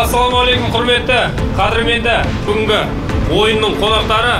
Ассалаумағалейкум, құрметті, қадірменді бүгінгі ойынның қонақтары.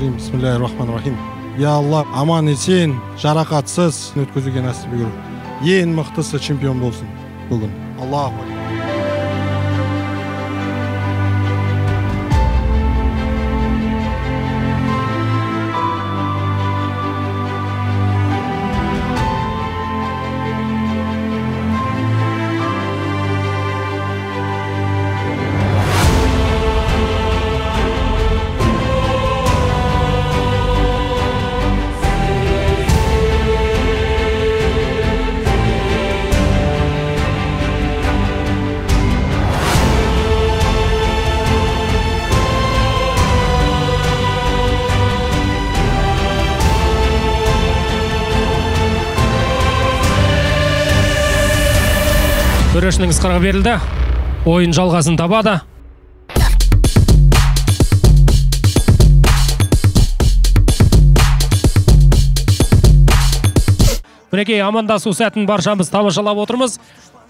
Бисмиллахиррахманиррахим. Я Алла, аман есен, жарақатсыз өткізуге нәсіп етер. Ең мықтысы чемпион болсын бүгін. Аллаху акбар. Төрешінің ысқырығы берілді. Ойын жалғасын табады. Мінекей, амандасу сәтін баршамыз тамашалап отырмыз.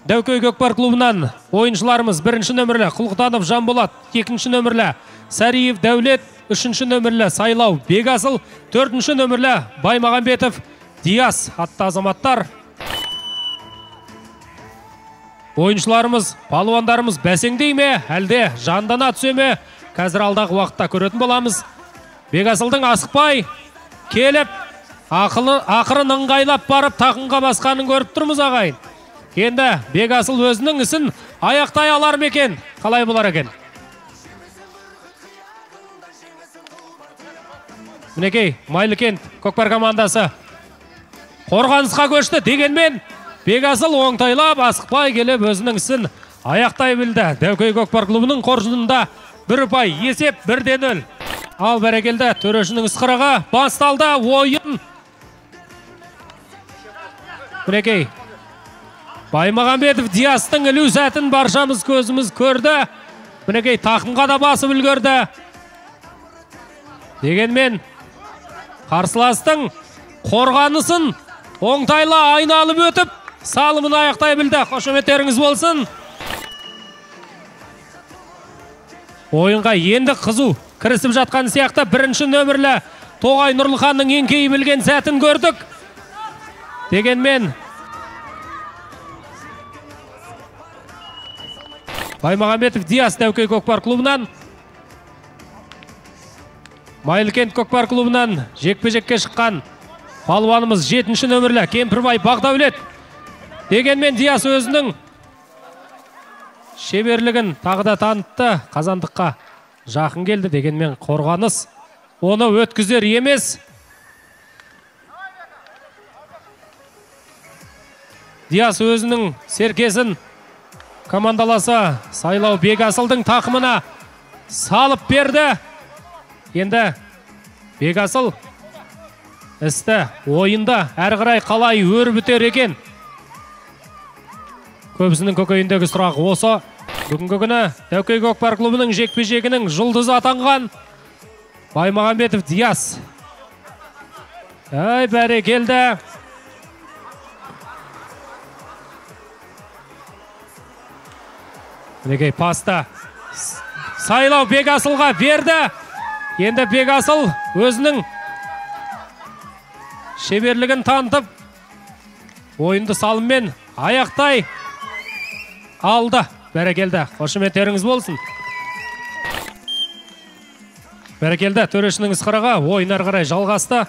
Дәукей көкпар клубынан ойыншыларымыз бірінші нөмірлі Құлқытанов Жанболат, екінші нөмірлі Сәриев Дәулет, үшінші нөмірлі Сайлау Бекасыл, төртінші нөмірлі Баймағамбетов Диас атты азаматтар. Ойыншыларымыз, палуандарымыз бәсеңдей ме, әлде жандана түсе ме? Қазір алдағы уақытта көретін боламыз. Бекасылдың асықпай келіп, ақырын ыңғайлап барып тақымға басқанын көріп тұрмыз ағайын. Енді Бекасыл өзінің ісін аяқтай алар ма екен? Қалай болар екен? Мінекей, Майлыкент көкпар командасы қорғанысқа көшті дегенмен Бекасыл оңтайлап, асықпай келіп өзінің ісін аяқтай білді. Дәукей көкпар клубының қоржынында бір ұпай, есеп 1-0. Ал бәрекелді, төрешінің ысқырығы басталды ойын. Мінекей, Баймағамбетов Диастың ілу сәтін баршамыз көзіміз көрді. Мінекей, тақымға да басып үлгерді. Дегенмен қарсыластың қорғанысын оңтайлы айналып өтіп, салымын аяқтай білді. Қошеметтеріңіз болсын. Ойынға енді қызу кірісіп жатқан сияқты. Бірінші нөмірлі Тоғай Нұрлыханның еңкейіп ілген сәтін көрдік. Дегенмен Баймағамбетов Диас Дәукей көкпар клубынан, Майлыкент көкпар клубынан жекпе-жекке шыққан палуанымыз 7-ші нөмірлі Кемпірбай Бағдәулет. Дегенмен Диас өзінің шеберлігін тағы да танытты. Қазандыққа жақын келді. Дегенмен қорғаныс оны өткізер емес. Диас өзінің серкесін командаласы Сайлау Бекасылдың тақымына салып берді. Енді Бекасыл істі ойында әрі қарай қалай өрбітер екен? Көбісінің көкейіндегі сұрақ осы. Бүгінгі күні Дәукей көкпар клубының жекпе-жегінің жұлдызы атанған Баймағамбетов Диас. Әй, бәрекелді. Мінекей, паста Сайлау Бекасылға берді. Енді Бекасыл өзінің шеберлігін танытып, ойынды салыммен аяқтай алды. Бәрекелді, қошеметтеріңіз болсын. Бәрекелді, төрешінің ысқырығы ойын ары қарай жалғасты.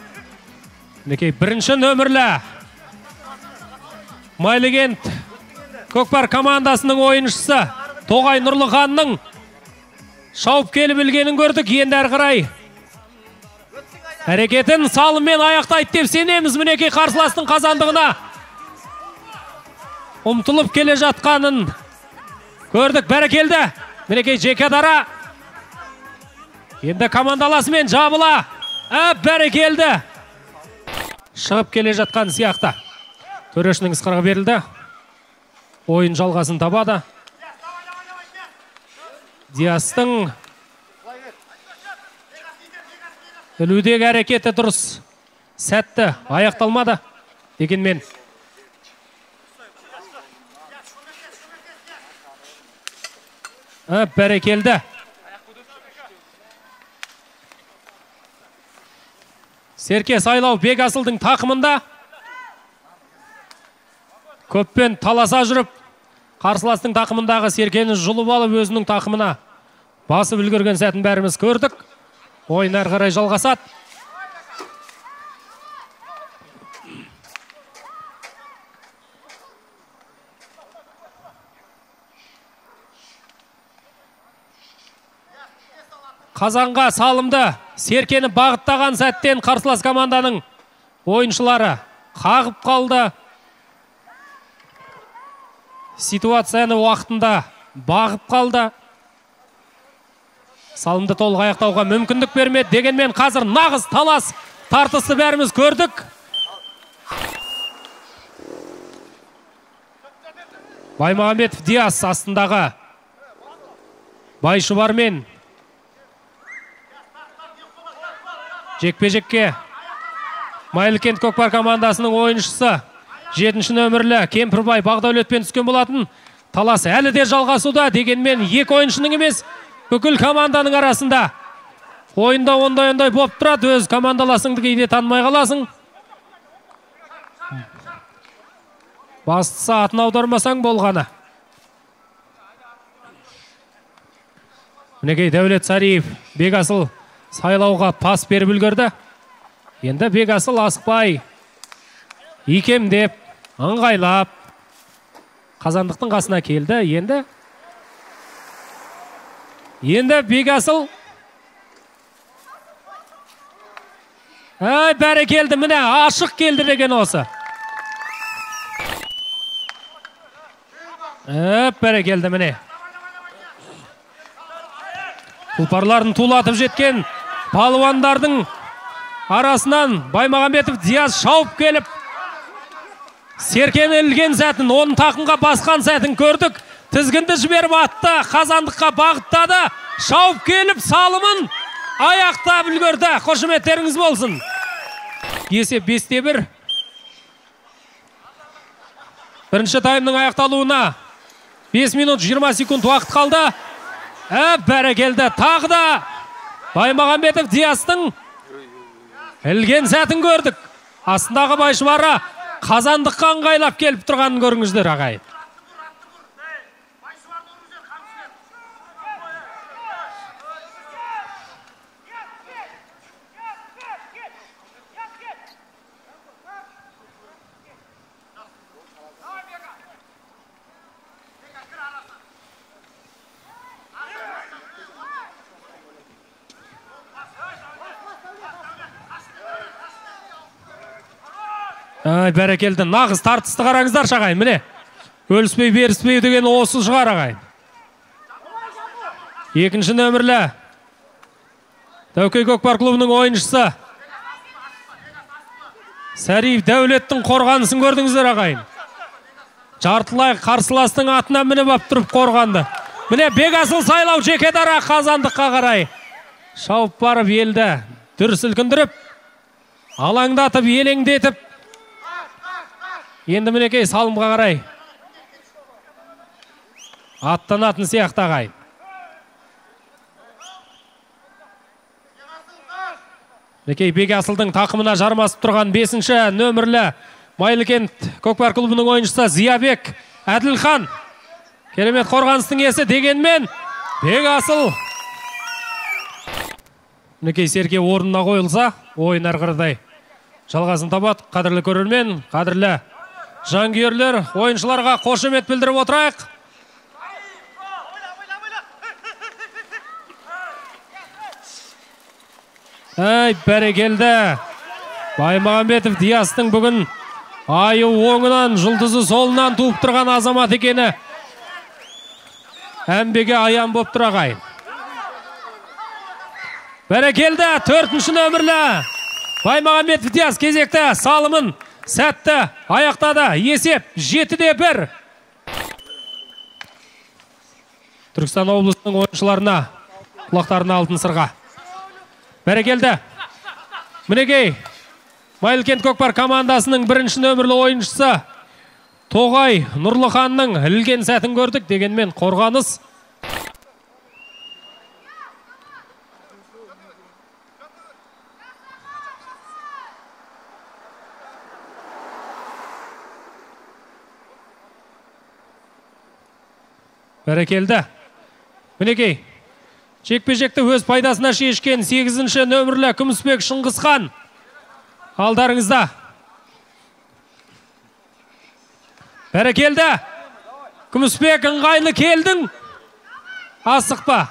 Мінекей бірінші нөмірлі Майлыкент көкпар командасының ойыншысы Тоғай Нұрлыханның шауып келіп ілгенін көрдік. Енді әрі қарай әрекетін салыммен аяқтайды деп сенеміз. Мінекей қарсыластың қазандығына ұмтылып келе жатқанын көрдік. Бәрекелді. Мінекей жеке дара. Енді командаласымен жабыла. Бәрекелді. Шығып келе жатқан сияқты. Төрешінің ысқырығы берілді. Ойын жалғасын табады. Диастың ілудегі әрекеті дұрыс, сәтті аяқталмады. Дегенмен бәрекелді. Серке Сайлау Бекасылдың тақымында көппен таласа жүріп, қарсыластың тақымындағы серкені жұлып алып өзінің тақымына басып үлгерген сәтін бәріміз көрдік. Ойын әрі қарай жалғасады. Қазанға салымды серкені бағыттаған сәттен қарсылас команданың ойыншылары қағып қалды. Ситуацияны уақытында бағып қалды. Салымды толық аяқтауға мүмкіндік бермеді. Дегенмен қазір нағыз талас тартысты бәріміз көрдік. Баймағамбетов Диас астындағы Байшұбармен жекпе-жекке Майлыкент көкпар командасының ойыншысы 7-ші нөмірлі Кемпірбай Бағдәулетпен түскен болатын. Талас әлі де жалғасуда. Дегенмен екі ойыншының емес, бүкіл команданың арасында ойында ондай-ондай болып тұрады. Өз командаласыңды кейде танымай қаласың. Бастысы атын аудармасаң болғаны. Мінекей Дәулет Сариев Бекасыл Сайлауға пас беріп үлгерді. Енді Бекасыл асықпай икемдеп, ыңғайлап қазандықтың қасына келді. Енді Бекасыл бәрекелді, міне ашық келді деген осы. Бәрекелді, міне. Тұлпарларын тулатып жеткен палуандардың арасынан Баймағамбетов Диас шауып келіп серкені ілген сәтін, оның тақымға басқан сәтін көрдік. Тізгінді жіберіп атты, қазандыққа бағыттады. Шауып келіп салымын аяқтап үлгерді. Қошеметтеріңіз болсын. Есеп 5-1. Бірінші таймның аяқталуына 5 минут 20 секунд уақыт қалды. Бәрекелді. Тағы да Баймағамбетов Диастың ілген сәтін көрдік. Астындағы Байшұбары қазандыққа ыңғайлап келіп тұрғанын көріңіздер, ағайын. Бәрекелді, нағыз тартысты қараңыздар, ағайын. Міне, өліспей беріспей деген осы шығар, ағайын. Екінші нөмірлі Тәукей көкпар клубының ойыншысы Сәриев Дәулеттің қорғанысын көрдіңіздер, ағайын. Жартылай қарсыластың атына мініп ап тұрып қорғанды. Міне, Бекасыл Сайлау жеке дара қазандыққа қарай шауып барып елді дүр сілкіндіріп, алаңдатып, елеңдетіп, енді мінекей салымға қарай аттанатын сияқты, ағайын. Мінекей Бекасылдың тақымына жармасып тұрған 5-ші нөмірлі Майлыкент көкпар клубының ойыншысы Зиябек Әділхан Керемет қорғаныстың иесі дегенмен Бекасыл мінекей серке орнына қойылса, ойын әрі қарай жалғасын табады. Қадірлі көрермен, қадірлі жанкүйерлер, ойыншыларға қошемет білдіріп отырайық. Әй, бәрекелді. Баймағамбетов Диастың бүгін айы оңынан, жұлдызы солынан туып тұрған азамат екені әмбеге аян боп тұр ағайын. Бәрекелді, 4-ші нөмірлі Баймағамбетов Диас кезекті салымын сәтті аяқтады. Есеп 7-1. Түркістан облысының ойыншыларына құлақтарына алтын сырға. Бәрекелді. Мінекей, Майлыкент көкпар командасының бірінші нөмірлі ойыншысы Тоғай Нұрлыханның ілген сәтін көрдік, дегенмен қорғаныс. Бәрекелді. Мінекей, жекпе-жекті өз пайдасына шешкен 8-ші нөмірлі Күмісбек Шыңғысхан алдарыңызда. Бәрекелді. Күмісбек, ыңғайлы келдің. Асықпа.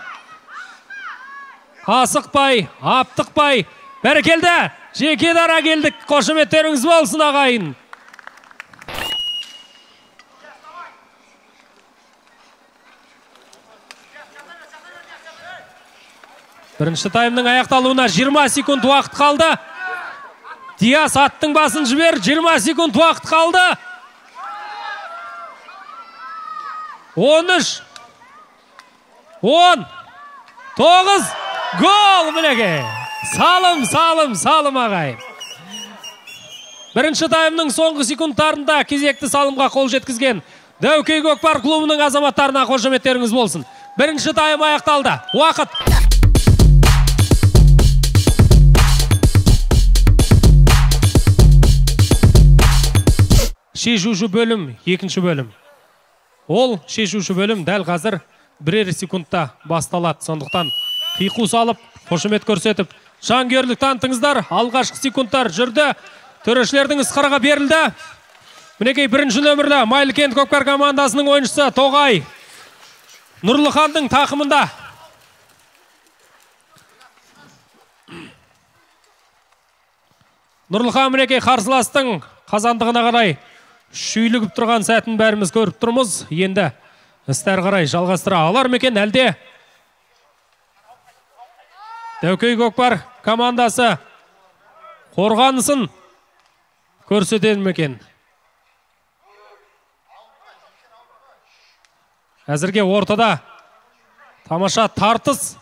Асықпай, аптықпай. Бәрекелді. Жеке дара келдік. Қошеметтеріңіз болсын, ағайын. Бірінші таймның аяқталуына 20 секунд уақыт қалды. Диас, аттың басын жібер, 20 секунд уақыт қалды. 13, 10, 9, гол мінекей. Салым, салым, салым ағайын. Бірінші таймның соңғы секундтарында кезекті салымға қол жеткізген Дәукей көкпар клубының азаматтарына қошеметтеріңіз болсын. Бірінші тайм аяқталды. Уақыт. Шешуші бөлім, екінші бөлім. Ол шешуші бөлім дәл қазір бірер секундта басталады. Сондықтан қиқу салып, қошемет көрсетіп, жанкүйерлік танытыңыздар. Алғашқы секундтар жүрді. Төрешілердің ысқырығы берілді. Мінекей, бірінші нөмірлі Майлыкент көкпар командасының ойыншысы Тоғай Нұрлыханның тақымында. Нұрлыхан мінекей қарсыластың қазандығына қарай шүйлігіп тұрған сәтін бәріміз көріп тұрмыз. Енді істі әрі қарай жалғастыра алар ма екен, әлде Дәукей көкпар командасы қорғанысын көрсетер ме екен? Әзірге ортада тамаша тартыс.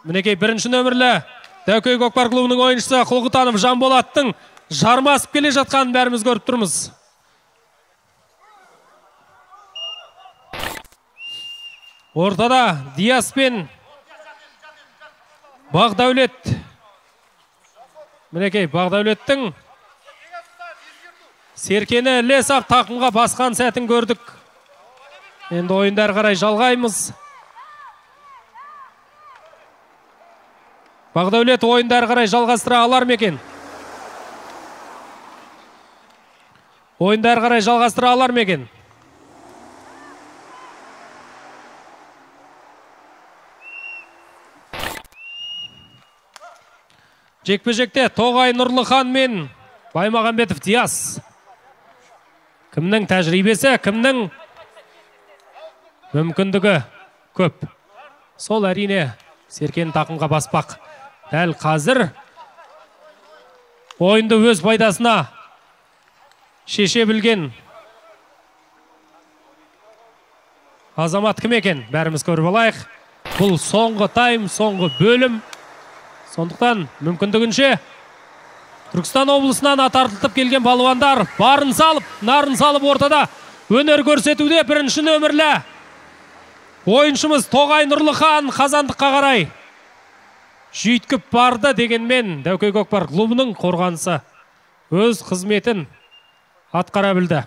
Мінекей, бірінші нөмірлі Дәукей көкпар клубының ойыншысы Құлғытанов Жанболаттың жармасып келе жатқанын бәріміз көріп тұрмыз. Ортада Диас пен Бағдәулет. Мінекей, Бағдәулеттің серкені іле сап тақымға басқан сәтін көрдік. Енді ойынды әрі қарай жалғаймыз. Бағдәулет ойынды әрі қарай жалғастыра алар ма екен? Ойынды әрі қарай жалғастыра алар ма екен? Жекпе-жекте Тоғай Нұрлыхан мен Баймағамбетов Диас. Кімнің тәжірибесі, кімнің мүмкіндігі көп. Сол әрине серкені тақымға баспақ. Дәл қазір ойынды өз пайдасына шеше білген азамат кім екен? Бәріміз көріп алайық. Бұл соңғы тайм, соңғы бөлім. Сондықтан мүмкіндігінше Түркістан облысынан атартылып келген балуандар барын салып, нарын салып ортада өнер көрсетуде. Бірінші нөмірлі ойыншымыз Тоғай Нұрлыхан қазандыққа қарай жүйткіп барды, дегенмен Дәукей көкпар клубының қорғанысы өз қызметін атқара білді.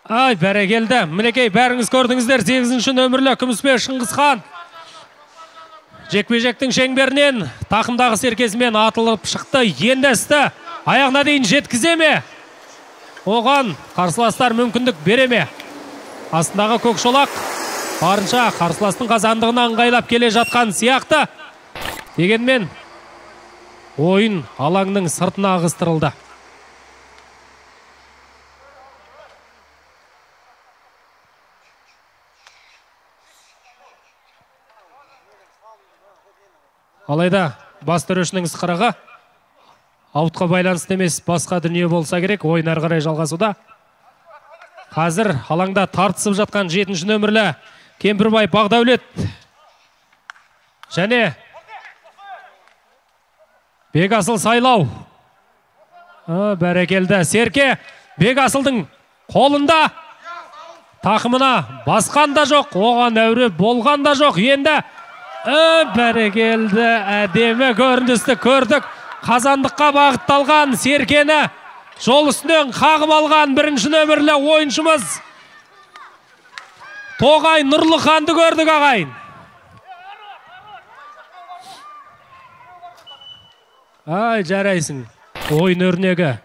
Ай, бәрекелді. Мінекей, бәріңіз көрдіңіздер, 8-ші нөмірлі Күмісбек Шыңғысхан жекпе-жектің шеңберінен тақымдағы серкесімен атылып шықты. Енді істі аяғына дейін жеткізе ме? Оған қарсыластар мүмкіндік бере ме? Астындағы көк шолақ барынша қарсыластың қазандығына ыңғайлап келе жатқан сияқты. Дегенмен ойын алаңның сыртына ығыстырылды. Алайда бас төрешінің ысқырығы аутқа байланысты емес, басқа дүние болса керек. Ойын әрі қарай жалғасуда. Қазір алаңда тартысып жатқан 7-ші нөмірлі Кемпірбай Бағдәулет және Бекасыл Сайлау. Бәрекелді. Серке Бекасылдың қолында, тақымына басқан да жоқ, оған әуре болған да жоқ. Енді бәрекелді, әдемі көріністі көрдік. Қазандыққа бағытталған серкені жол үстінен қағып алған 1-ші нөмірлі ойыншымыз Тоғай Нұрлыханды көрдік, ағайын. Ай, жарайсың. Ойын өрнегі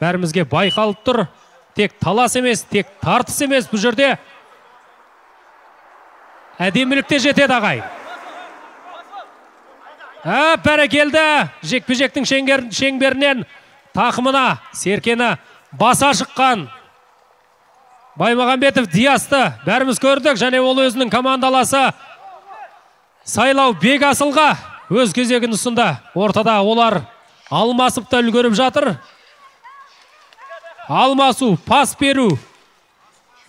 бәрімізге байқалып тұр. Тек талас емес, тек тартыс емес, бұл жерде әдемілік те жетеді, ағайын. Бәрекелді. Жекпе-жектің шеңберінен тақымына серкені баса шыққан Баймағамбетов Диасты бәріміз көрдік, және ол өзінің командаласы Сайлау Бекасылға өз кезегін ұсынды. Ортада олар алмасып та үлгеріп жатыр. Алмасу, пас беру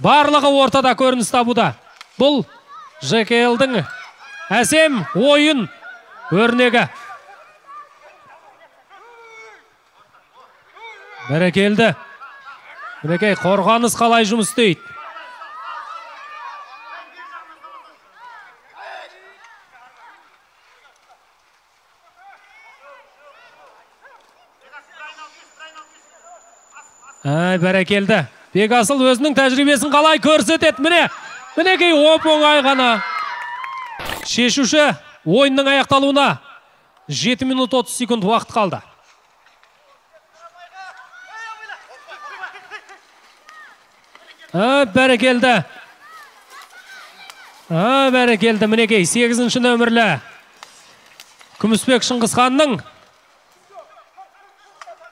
барлығы ортада көрініс табуда. Бұл ЖКЛ-дің әсем ойын өрнегі. Бәрекелді. Мінекей, қорғаныс қалай жұмыс істейді. Әй, бәрекелді. Бекасыл өзінің тәжірибесін қалай көрсетеді. Міне, мінекей, оп-оңай ғана. Шешуші ойынның аяқталуына 7 минут 30 секунд уақыт қалды. Бәрекелді. Бәрекелді. Мінекей, 8-ші нөмірлі Күмісбек Шыңғысханның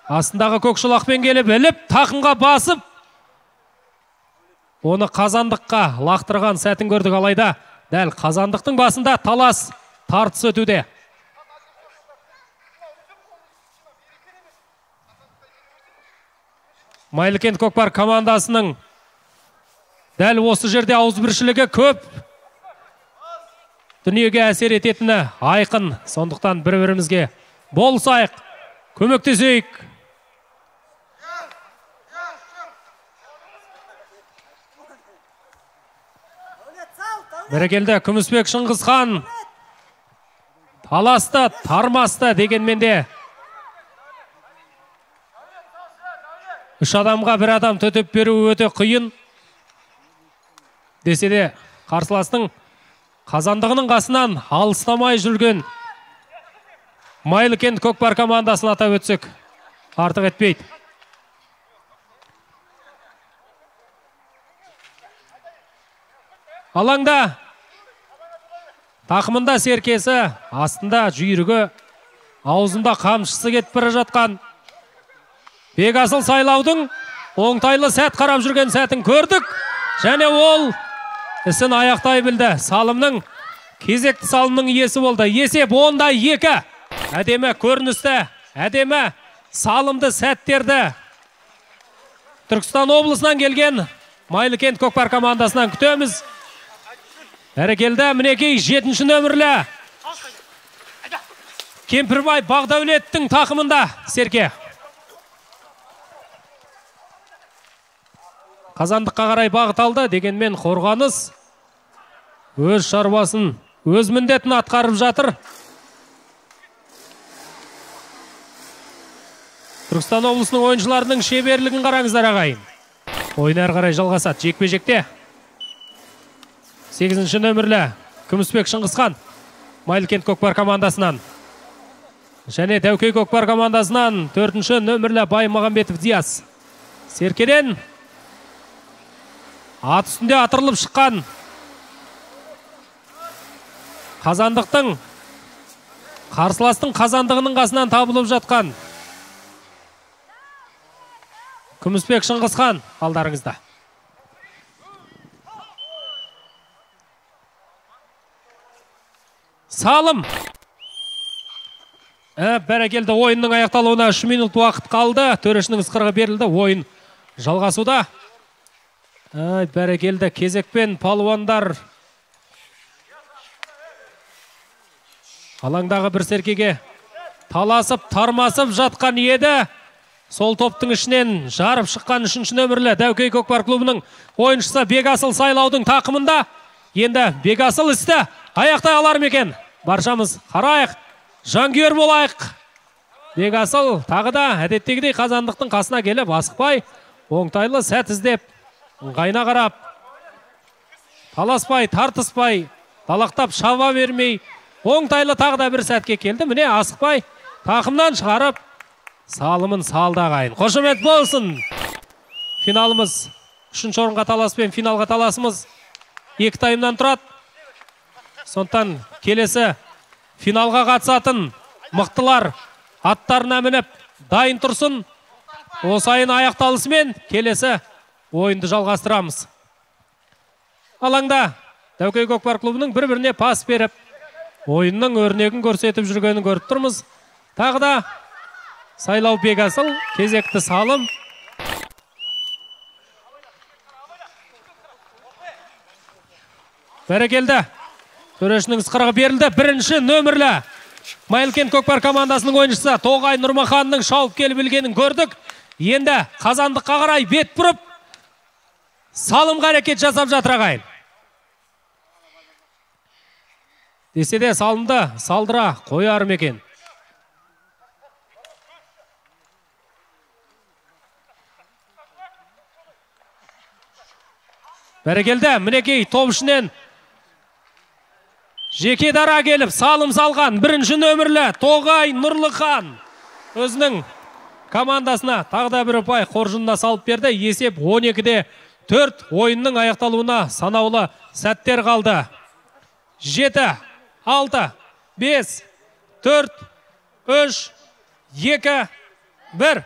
астындағы көк шолақпен келіп іліп, тақымға басып, оны қазандыққа лақтырған сәтін көрдік. Алайда дәл қазандықтың басында талас тартыс өтуде. Майлыкент көкпар командасының дәл осы жерде ауызбіршілігі көп дүниеге әсер ететіні айқын. Сондықтан бір-бірімізге болысайық, көмектесейік. Бәрекелді, Күмісбек Шыңғысхан таласты, тармасты, дегенмен де үш адамға бір адам төтеп беру өте қиын. Десе де қарсыластың қазандығының қасынан алыстамай жүрген Майлыкент көкпар командасын атап өтсек артық етпейді. Алаңда тақымында серкесі, астында жүйрігі, аузында қамшысы кетіп бара жатқан Бекасыл Сайлаудың оңтайлы сәт қарап жүрген сәтін көрдік. Және ол ісін аяқтай білді. Салымның, кезекті салымның иесі болды. Есеп 10-2. Әдемі көріністі, әдемі салымды сәттерді Түркістан облысынан келген Майлыкент көкпар командасынан күтеміз. Бәрекелді, мінекей 7-ші нөмірлі Кемпірбай Бағдәулеттің тақымында серке. Қазандыққа қарай бағыт алды, дегенмен қорғаныс өз шаруасын, өз міндетін атқарып жатыр. Түркістан облысының ойыншыларының шеберлігін қараңыздар, ағайын. Ойын әрі қарай жалғасады. Жекпе-жекте 8-ші нөмірлі Күмісбек Шыңғысхан Майлыкент көкпар командасынан және Дәукей көкпар командасынан 4-ші нөмірлі Баймағамбетов Диас. Серкеден ат үстінде атырылып шыққан қазандықтың, қарсыластың қазандығының қасынан табылып жатқан Күмісбек Шыңғысхан алдарыңызда. Салым. Бәрекелді, ойынның аяқталуына 3 минут уақыт қалды. Төрешінің ысқырығы берілді. Ойын жалғасуда. Бәрекелді, кезекпен палуандар алаңдағы бір серкеге таласып, тармасып жатқан еді. Сол топтың ішінен жарып шыққан 3-ші нөмірлі Дәукей көкпар клубының ойыншысы Бекасыл Сайлаудың тақымында. Енді Бекасыл істі аяқтай алар ма екен? Баршамыз қарайық, жанкүйер болайық. Бекасыл тағы да әдеттегідей қазандықтың қасына келіп, асықпай, оңтайлы сәт іздеп, ыңғайына қарап, таласпай, тартыспай, далақтап шаба бермей, оңтайлы тағы да бір сәтке келді. Міне асықпай тақымнан шығарып, салымын салды ағайын. Қошемет болсын. Финалымыз 3-ші орынға талас пен финалға таласымыз 2 таймнан тұрады. Сондықтан келесі финалға қатысатын мықтылар аттарына мініп дайын тұрсын. Осы айын аяқталысымен келесі ойынды жалғастырамыз. Алаңда Дәукей көкпар клубының бір-біріне пас беріп, ойынның өрнегін көрсетіп жүргенін көріп тұрмыз. Тағы да Сайлау Бекасыл, кезекті салым. Бәрекелді. Төрешінің ысқырығы берілді. 1-ші нөмірлі Майлыкент көкпар командасының ойыншысы Тоғай Нұрмаханның шауып келіп ілгенін көрдік. Енді қазандыққа қарай бет бұрып, салымға әрекет жасап жатыр ағайын. Десе де салымды салдыра қояр ма екен? Бәрекелді, мінекей топ ішінен жеке дара келіп салым салған 1-ші нөмірлі Тоғай Нұрлыхан өзінің командасына тағы да бір ұпай қоржынына салып берді. Есеп 12-4, ойынның аяқталуына санаулы сәттер қалды. 7, 6, 5, 4, 3, 2, 1.